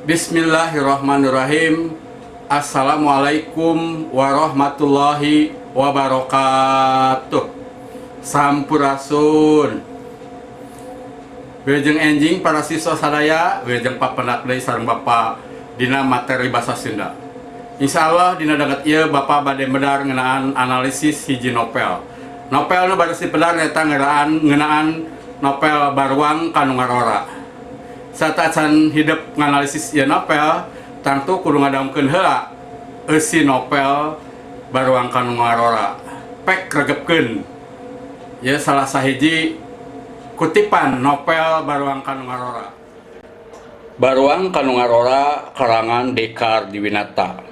Bismillahirrahmanirrahim. Assalamualaikum warahmatullahi wabarakatuh. Sampurasun. Wilujeng enjing para siswa sadaya, wilujeng papendak deui sareng Bapak dina materi bahasa Sunda. Insya Allah dina danget ieu Bapak bade medar ngeunaan analisis hiji novel. Novel nu bade dipedar nyaeta ngeunaan novel Baruang Ka Nu Ngarora. Sateuacan hidep nganalisis ieu novel, tangtu kudu ngadangukeun heula eusi novel Baruang Ka Nu Ngarora. Pek regepkeun. Ieu salah sahiji kutipan novel Baruang Ka Nu Ngarora. Baruang Ka Nu Ngarora karangan Deka Ardiwinata.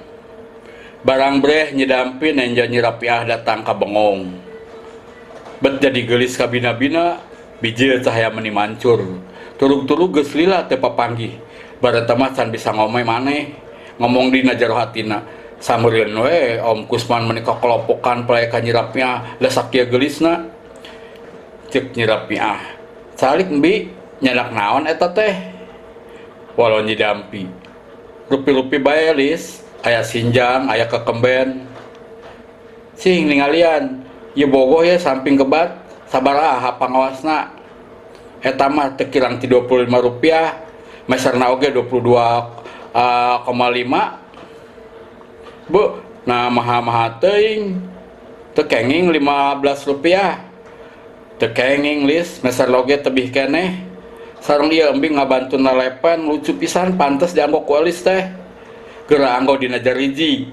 Barang breh Nyi Dampi nenjo Nyi Rapiah datang ka Bengong. Bet jadi geulis kabina-bina, bijil cahaya meni mancur. Turug-turug geus lila teu papanggih. Bareta mah can bisa ngomong maneh. Ngomong dina jero hatina. Sameureun we Om Kusman meni kakolopokan palay ka Nyi Rapiah da sakieu geulisna. Ceuk Nyi Rapiah. Calik embi nyandak naon eta teh? Walau Nyi Dampi. Rupi-rupi bae lis, aya sinjang, aya kekemben. Sing ningalian, ieu bogoh ye samping kebat, sabaraha pangawasna. Eta mah teu kirang ti 25 rupiah, meserna oge 22,5. Bu, nah maha-maha teuing. Teu kenging 15 rupiah. Teu kenging lis, meser oge tebih keneh. Sareng ieu embi ngabantu nalepen lucu pisan pantes dianggo ku Elis teh. Geura anggo dina jariji.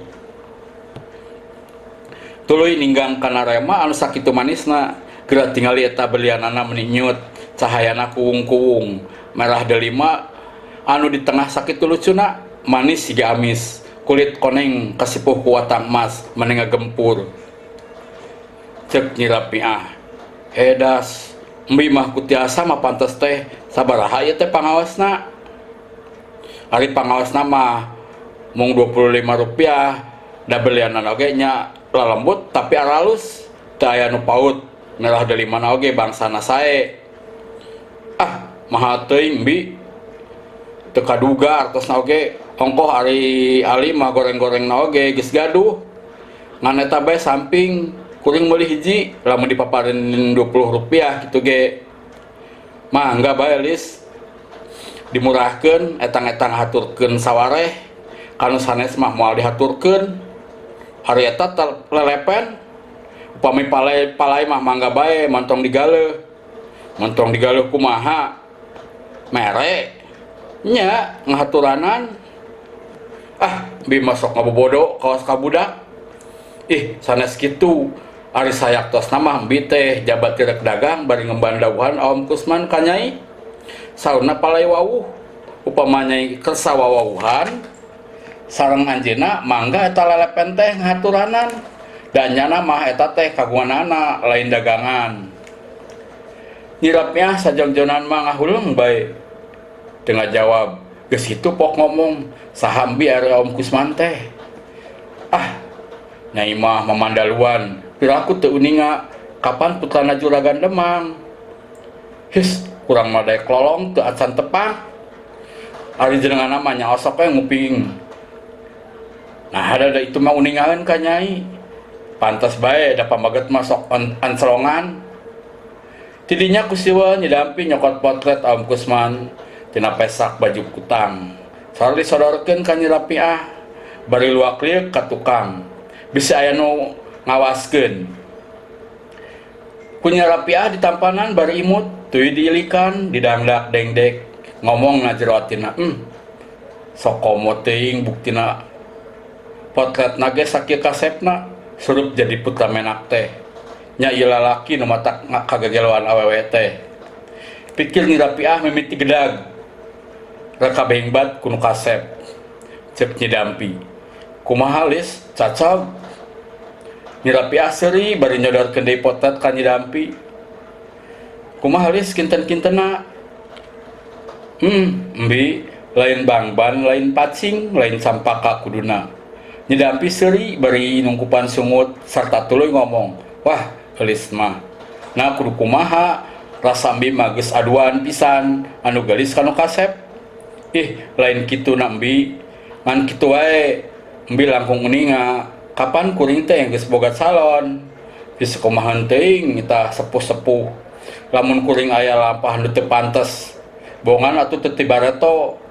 Tuluy ninggang kana rema anu sakitu manisna. Geura tingali eta belianana meni nyut, cahayana kuwung-kuwung, merah delima anu di tengah sakitu lucuna, manis siga amis, kulit koneng kasipuh ku watang emas meni ngagempur. Ceuk Nyi Rapiah. Edas, embi mah ku tiasa mah pantes teh sabaraha ieu teh pangawasna. Ari pangawasna mah mung 25 rupiah, da belianana oge nya lalembut tapi aralus, teu aya nu paut, merah delimana oge bangsana sae. Ah, maha teuing embi. Teu kaduga artosna oge ongkoh ari ali mah goreng-gorengna oge geus gaduh. Ngan eta bae samping kuring meuli hiji lamun dipaparin 20 rupiah kitu ge. Mangga bae lis. Dimurahkeun etang-etang haturkeun sawareh kanu sanes mah moal dihaturkeun. Ari eta lelepen upami palai mah mangga bae montong digaleuh. Montong digaleuh kumaha? Mere nya ngahaturanan. Ah, bi masuk ngabobodo kawas ka budak. Ih, sanes kitu. Ari sayaktosna mah embi teh jabat tirek dagang bari ngemban dawuhan Om Kusman ka Nyai. Saurna palai wawuh. Upama Nyai kersa wawawuhan sareng anjeunna mangga eta lelepen teh ngahaturanan. Da nyana mah eta teh kagunganana lain dagangan. Nyi Rapiah sajongjonan mah ngahuleng bae. Teu ngajawab. Geus kitu pok ngomong saha embi ari Om Kusman teh. Ah, Nyai mah mamandaluan. Piraku teu uninga kapan putrana Juragan Demang. His, kurang mah daek lolong teu acan tepang. Ari jenenganna mah nya osok we nguping. Nah, ada itu mah uningaeun ka Nyai. Pantes bae da pamaget mah sok ancelongan. Tidinya ku siwa Nyi Dampi nyokot potret Om Kusman tina pesak baju kutang. Sareng disodorkeun ka Nyi Rapiah bari luak-lieuk ka tukang. Bisi aya nu ngawaskeun. Ku Nyi Rapiah ditampanan bari imut, tuluy diilikan, didangdak dengdek, ngomong na jero hatina, sok komo teuing buktina potretna ge sakieu kasepna, surup jadi putra menak teh. Nya ieu lalaki nu matak kagegeloan awewe teh. Pikir Nyi Rapiah mimiti gedag. Reka bengbat ku nu kasep. Ceuk Nyi Dampi. Kumaha lis cacog. Nyi Rapiah seuri bari nyodorkeun deui potret ka Nyi Dampi. Kumaha lis kinten-kintenna? Embi lain bangban, lain pacing, lain campaka kuduna. Nyi Dampi seuri bari nungkupan sungut sarta tuluy ngomong, wah geulis mah. Nah kudu kumaha rasa embi mah geus aduan pisan anu geulis kanu kasep. Ih, lain kitu na Embi. Ngan kitu wae, Embi langkung uninga kapan kuring teh geus boga calon. Geus kumaha teuing tah sepuh-sepuh. Lamun kuring aya lampah nu teu pantes, bongan atuh teu ti bareto.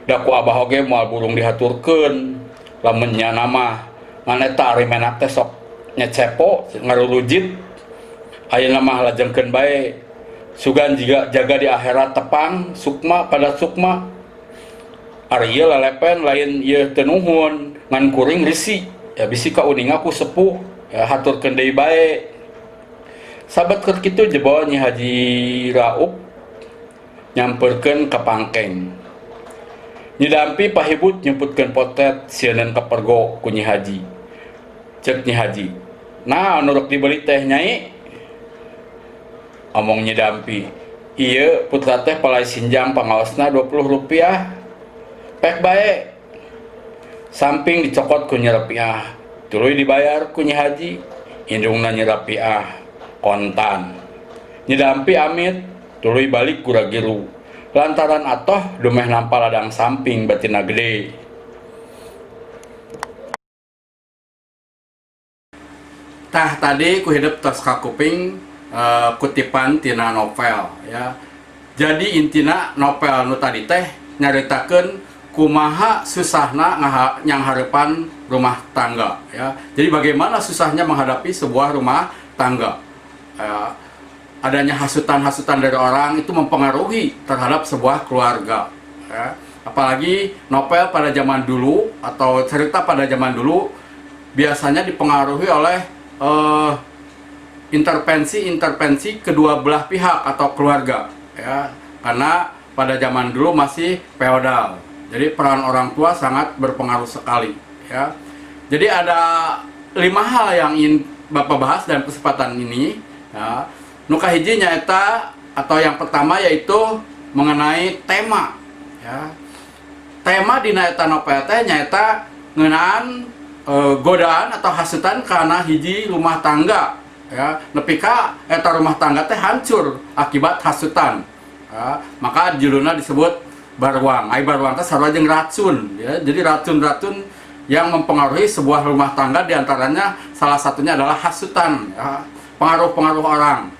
Da ku abah oge moal burung dihaturkeun. Lamun nyana mah ngan eta ari menak teh sok nyecepo ngarurujit. Ayeuna mah lajengkeun bae. Sugan jiga jaga di akhirat tepang sukma pada sukma. Ari ieu lelepen lain ieu teu nuhun ngan kuring risi ya bisi kauninga ku sepuh ya haturkeun deui bae. Sabat keur kitu jebol Nyi Haji Raup nyampeurkeun ka pangkeng. Nyi Dampi pahibut nyumputkeun potret sieuneun kapergo ku Nyi Haji. Ceuk Nyi Haji, "Naon nu rek dibeli teh Nyai?" Omong Nyi Dampi, "Ieu putra teh palai sinjang pangaosna 20 rupiah. Pek bae." Samping dicokot ku Nyi Rapiah, tuluy dibayar ku Nyi Haji, indungna Nyi Rapiah kontan. Nyi Dampi amit, tuluy balik gura-giru. Lantaran atoh dumeh nampa ladang samping batina gede. Tah tadi ku hidep tos kakuping kutipan tina novel ya. Jadi intina novel nu tadi teh nyaritakeun kumaha susahna nyanghareupan rumah tangga ya. Jadi bagaimana susahnya menghadapi sebuah rumah tangga. Adanya hasutan-hasutan dari orang itu mempengaruhi terhadap sebuah keluarga ya. Apalagi novel pada zaman dulu atau cerita pada zaman dulu biasanya dipengaruhi oleh intervensi-intervensi kedua belah pihak atau keluarga ya, karena pada zaman dulu masih feodal, jadi peran orang tua sangat berpengaruh sekali ya. Jadi ada 5 hal yang ingin Bapak bahas dalam kesempatan ini ya. Nu kahiji nyaeta atau yang pertama yaitu mengenai tema ya. Tema dina eta novel teh nyaeta ngeunaan godaan atau hasutan karena hiji rumah tangga ya, nepi ka eta rumah tangga teh hancur akibat hasutan ya. Maka judulna disebut Baruang. Ai baruang teh sarua jeung racun ya. Jadi racun-racun yang mempengaruhi sebuah rumah tangga diantaranya salah satunya adalah hasutan ya, pengaruh-pengaruh orang.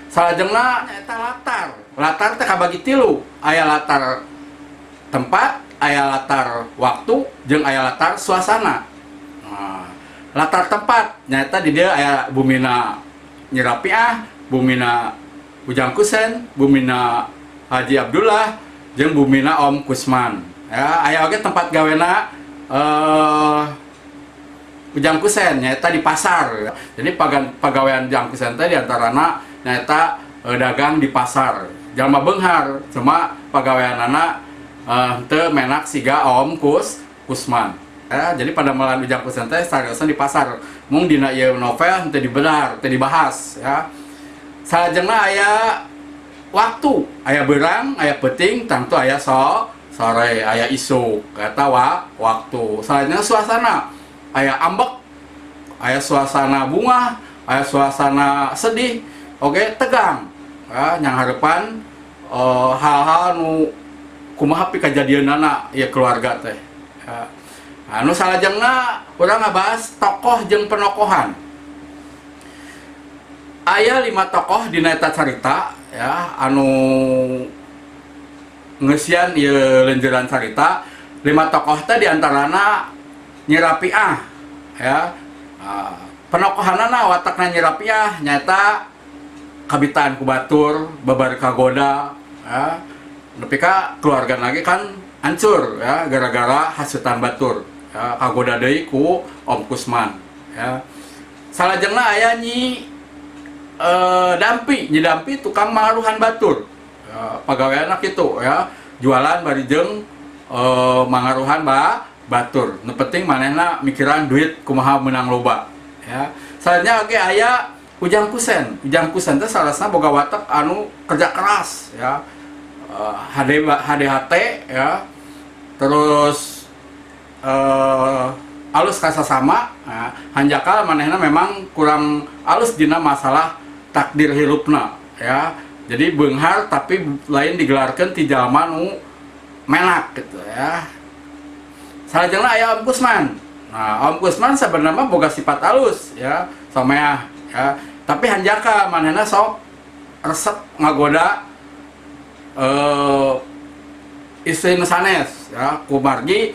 Salajengna nyaeta latar. Latar teh kabagi 3, aya latar tempat, aya latar waktu, jeung aya latar suasana. Nah, latar tempat nyaeta di dieu aya bumina Nyi Rapiah, bumina Ujang Kusen, bumina Haji Abdullah, jeung bumina Om Kusman. Ya, aya oge tempat gawena Ujang Kusen nyaeta di pasar. Jadi pagawean Ujang Kusen teh diantarana nyaeta dagang di pasar. Jalma beunghar, cuma pagaweanana teu menak siga Om Kusman. Ya, jadi pada malam Ujang Kusen teh sariosan di pasar. Mung dina ieu novel teu dibenar, teu dibahas ya. Salajengna aya waktu, aya beurang, aya peuting, tangtu aya sore, aya isuk, eta waktu. Salajengna suasana, aya ambek, aya suasana bunga, aya suasana sedih, oke tegang. Ya, nyanghareupan hal-hal nu kumaha pikajadieunana ieu keluarga teh. Ya. Anu salajengna urang ngabahas tokoh jeung penokohan. Aya 5 tokoh dina eta carita ya, anu ngeusian ieu lenjeran carita. 5 tokoh teh diantarana Nyi Rapiah ya. Penokohanana watakna Nyi Rapiah nyaeta kabitaan ku batur, babar kagoda ya. Nepi ka keluarga lagi kan hancur ya gara-gara hasutan batur ya, kagoda deui ku Om Kusman ya. Salajengna aya Nyi Dampi. Nyi Dampi tukang mangaruhan batur ya, pagaweanna kitu ya, jualan bari jeung mangaruhan batur. Nu penting manehna mikiran duit kumaha menang loba ya. Salajengna oge aya Ujang Kusen. Ujang Kusen teh salasna boga watak anu kerja keras ya. HDHT ya. Terus alus kasasama. Nah, hanjakal manehna memang kurang alus dina masalah takdir hirupna ya. Jadi beunghar tapi lain digelarkeun ti jalma nu menak gitu ya. Salajengna aya Om Kusman. Nah, Om Kusman sebenarnya boga sifat halus ya, someah ya. Tapi hanjakal manehna sok resep ngagoda istri nu sanes ya, kumargi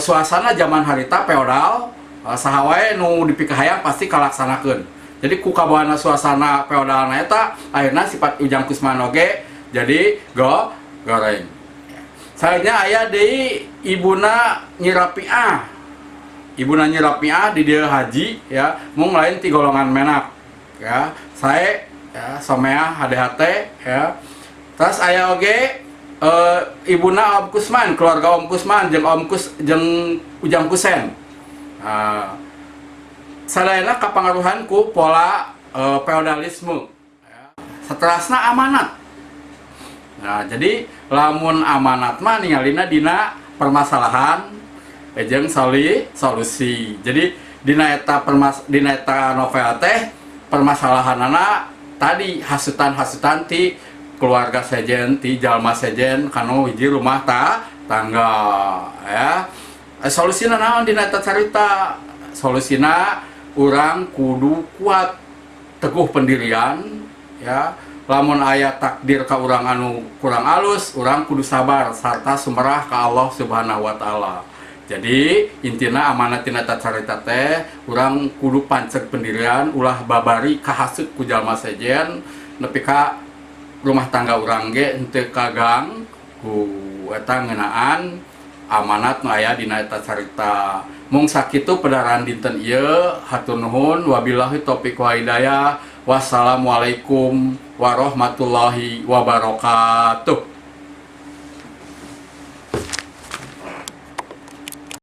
suasana zaman harita feodal, saha wae nu dipikahayang pasti kalaksanakeun. Jadi ku kabawana suasana feodalna eta akhirna sifat Ujang Kusman oge jadi goreng. Salajengna aya deui ibuna Nyi Rapiah. Ibuna Nyi Rapiah di dieu haji ya, mung lain ti golongan menak ya. Sae ya, someah HDHT ya. Terus aya oge ibuna Om Kusman, keluarga Om Kusman jeung Om Kus jeung Ujang Kusen. Nah, sadayana kapangaruhan ku pola feodalisme. Ya. Seterasna amanat. Nah, jadi lamun amanat mah ningalina dina permasalahan jeung solusi. Jadi dina eta novel teh permasalahanana tadi hasutan-hasutan ti keluarga sejen, ti jalma sejen kanu hiji rumah tangga ya. Solusina naon dina eta carita? Solusina urang kudu kuat, teguh pendirian ya. Lamun aya takdir ka urang anu kurang alus, urang kudu sabar sarta sumerah ka Allah Subhanahu wa Taala. Jadi intina amanat tina eta carita teh urang kudu panceg pendirian, ulah babari kahasut ku jalma sejen nepi ka rumah tangga urang ge henteu kagang ku eta ngeunaan amanat nu aya dina eta carita. Mung sakitu pedaran dinten ieu, hatur nuhun, wabillahi taufiq wa hidayah. Wassalamualaikum warahmatullahi wabarakatuh.